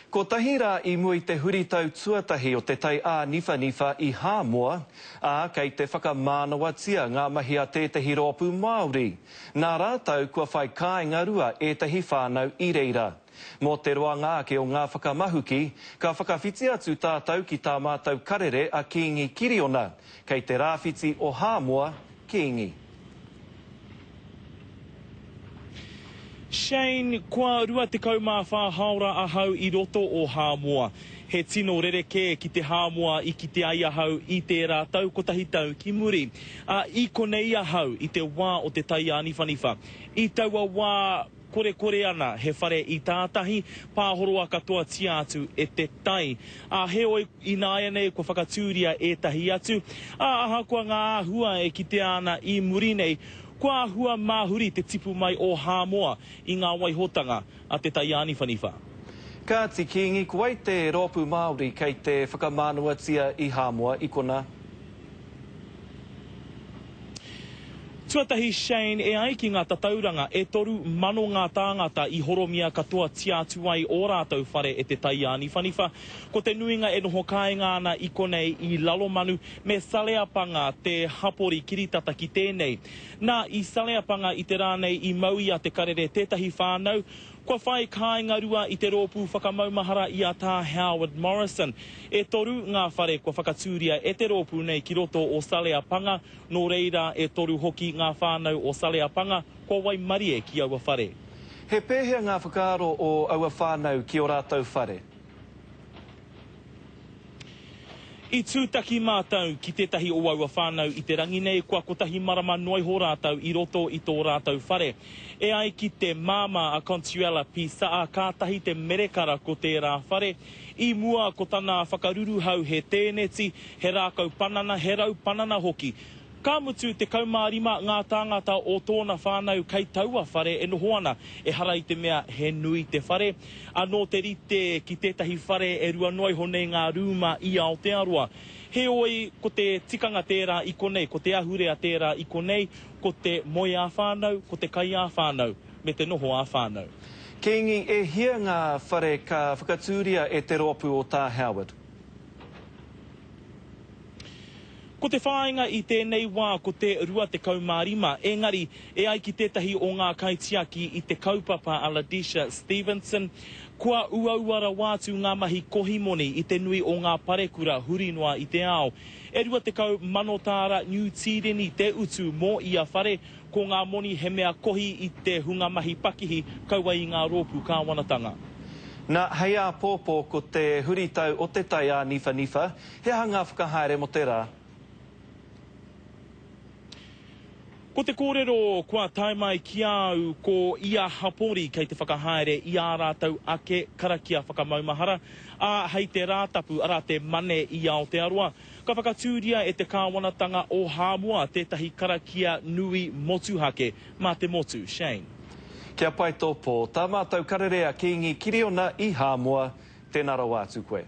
Kotahi rā i mua i te huritau tuatahi o te tai āniwhaniwha i Hāmoa, ā, kei te whakamānawatia ngā mahi a tētahi rōpū Māori. Nā rātou kua whai kāinga rua ētahi whānau i reira. Mō te roanga ake o ngā whakamahuki, ka whakawhiti atu tātou ki tā mātou karere a Kīngi Kiriona, kei te rāwhiti o Hāmoa, Kīngi. Shane, Kua 24 haora ahau i roto o Hāmoa. He tino rerekē ki te Hāmoa i kite ai ahau i tērā tau kotahi tau ki muri. Ā, i konei ahau i te wā o te taiāniwhaniwha. I taua wā, korekore ana he whare i tātahi, pāhoroa katoatia atu e te tai. Ā, heoi, ināianei kua whakatūria ētahi atu, ā, ahakoa ngā āhua e kitea ana i muri nei, kua āhua māhuri te tipu mai o Hāmoa i ngā waihotanga a te taiāniwhaniwha. Kāti Kīngi, ko wai te rōpū Māori kei te whakamānawatia i Hāmoa i konā? Tuatahi Shane, e ai ki ngā tatauranga, e 3000 ngā tāngata i horomia katoatia atu ai ō rātou whare e te taiāniwhaniwha. Ko te nuinga e noho kāinga ana i konei i Lalomanu me Saleapanga te hapori kiritata ki tēnei. Nā, i Saleapanga i te rā nei i mau i a Te Karere tētahi whānau Kua whai kāinga rua i te rōpū whakamaumahara i a Tā Howard Morrison. E toru ngā whare kua whakatūria e te rōpū nei ki roto o Saleapanga, nō reira e toru hoki ngā whānau o Saleapanga kua waimarie ki aua whare. He pēhea ngā whakaaro o aua whānau ki ō rātou whare? I tūtaki mātou ki tētahi o aua whānau i te rangi nei, kua kotahi marama noa iho rātou i roto i tō rātou whare. E ai ki te māmā a Consuela Pisaa, kātahi te merekara ko tērā whare. I mua ko tana whakaruruhau he tēneti, he rākau panana, he rau panana hoki. Ka mutu, 15 ngā tāngata o tōna whānau kei taua whare e noho ana. Ehara i te mea he nui te whare. Anō te rite ki tētahi whare e rua noa iho nei ngā rūma i Aotearoa. Heoi, ko te tikanga tērā i konei, ko te ahurea tērā i konei, ko te moe ā-whānau, ko te kai ā-whānau, me te noho ā-whānau. Kīngi, e hia ngā whare ka whakatūria e te rōpū o Tā Howard? Ko te whāinga i tēnei wā ko te 25, engari, e ai ki tētahi o ngā kaitiaki i te kaupapa a Ladisha Stevenson, kua uaua rawa atu ngā mahi kohi moni i te nui o ngā parekura huri noa i te ao. E 20 mano tāra Niu Tīreni te utu mō ia whare, ko ngā moni he mea kohi i te hunga mahi pakihi kaua i ngā rōpū kāwanatanga. Na, hei āpōpō ko te huritau o te tai āniwhaniwha, He aha ngā whakahaere mō te rā? Ko te kōrero kua tae mai ki a au ko ia hapori kei te whakahaere i ā rātou ake karakia whakamaumahara, ā, hei te Rātapu, arā te Mane i Aotearoa, ka whakatūria e te kāwanatanga o Hāmoa tētahi karakia nui motuhake mā te motu. Shane. Kia pai tō pō. Tā mātou karere a Kīngi Kiriona i Hāmoa. Tēnā rawa atu koe.